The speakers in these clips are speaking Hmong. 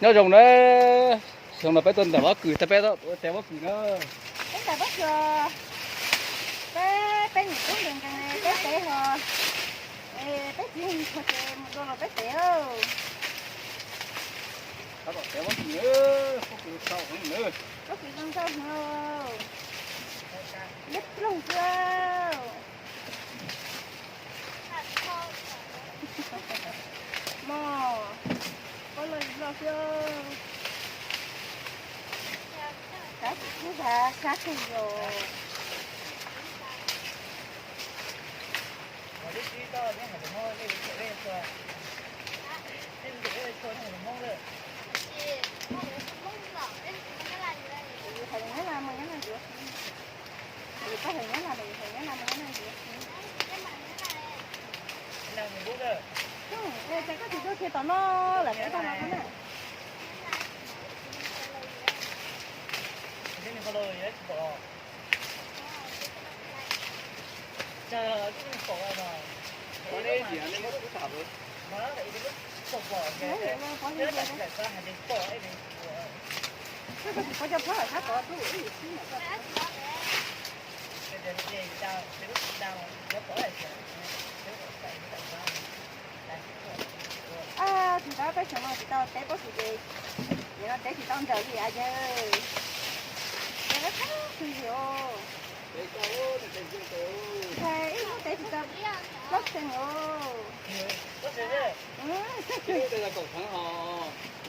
Nyob zoo na, xyoo no peb tuaj nram Vab Kws, peb tuaj ua teb Vab Kws na. Peb nram Vab Kws, peb, peb niam tub nkees nkees li, peb tev hos, peb txiv qhua ces mus dua los peb tev lauj. Pob kws zoo nkauj heev, liab ploog xwb. Mog, pob loj loj xwb. Tab sis kuj sab kawg yos. Hais lus Nyab Laj mas Nyab Laj yuav. Yus koj hais Nyab Laj mas yus hais Nyab Laj mas Nyab Laj yuav. Ces koj tsis tuaj kiag tom no lawm, peb tau no koj na. Koj tsis pom cov phob hauv sab tod, koj ib yam sib ntawm koj. Tsis tau peb xyoo no tsis tau teb pob kws ces, nim no tev tsis tau nrawm li as yawg. Tev qab qab xwb li os. Ntshai ib hnub tev tsis tau plaub xees os.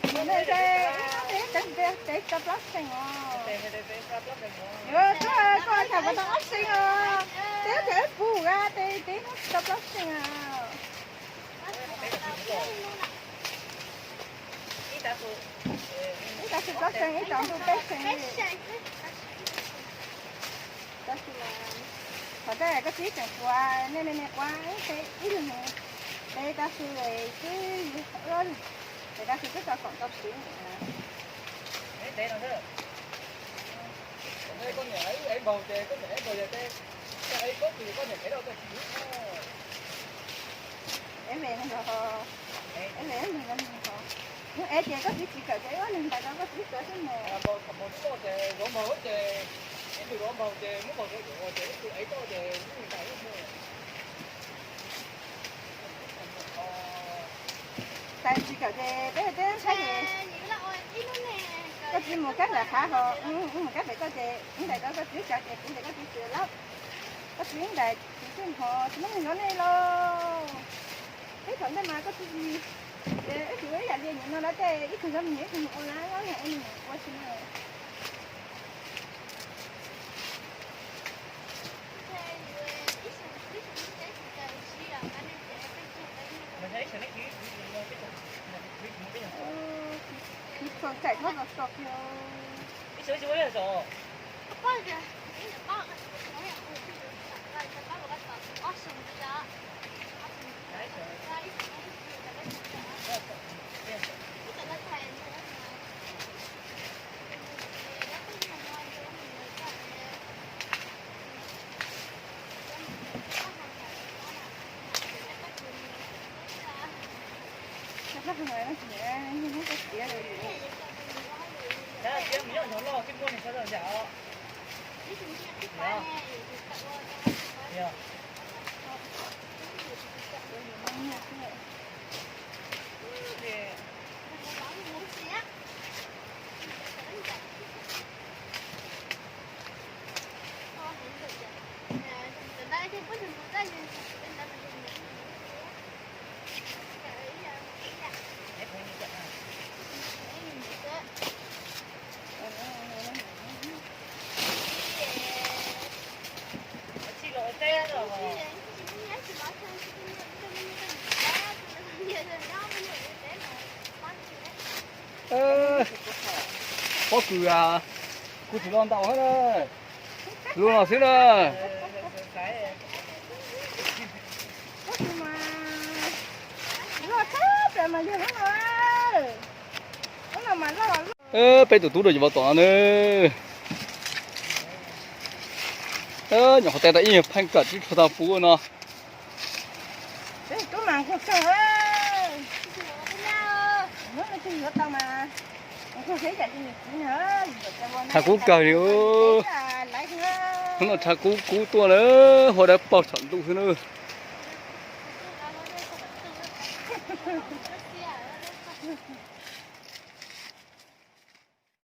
Nim no ntshai ib hnub tev tev tsis tau plaub xees os. Yog koj, koj tham kom tau ob xees os. Tev tev pum a, tev tev hnub tsis tau plaub xees os. Ib tag su plaub xees, ib tag su peb xees li. Tab sis mas qhov ntawd koj txiv tseem tuav, nej me me quav ib lwm hnub, tev tag su twb yog, tev tag su twb tau koom tau siv. Koj niam ev npaug ces koj niam ev npaug yog tej, koj ev koj txiv koj niam ev rau koj txiv. Ev ve, ev ve, hnub ev ces koj txiv tsis kawm ces wb ob leeg ntais rau koj txiv txiav xwb mas. Npaug thaum npaug loj ces zov npaug ces ib tug zov npaug ces muab npaug rau yus ces ib tug ev koj ces muab ntais ib tug. Tais tsis kawm ces peb peb saib ces koj txiv mus kab ntawm hav ho, wb mus kab pem koj ces wb ntais rau koj txiv txiav ces kuv ntais koj txiv txiav lauj. Koj txiv ntais txiv xwb ho tsis muaj neeg zov nej lauj. Peb thaum ntej mas koj txiv, wb tsis ua ib yam li nim no lawm tej ib tug zov me nyuam ib tug mus ua lawm, ua tsis na. Ib txhia txhais thob los tso kiag. Tab sis mus nyob nyob loj thiab muaj neeg sawv daws yam os. Pob kws, kuv tsis los ntaus na, lus no xwb na. Peb tus tub rau yus tom no na. Nyuam qhuav tes tau ib nyuag pheej kawm tib tug tau puv no. Thav kub kawg li. Hnub no thav kub kub tuaj na, hua dawb paug tsaus ntuj xwb na.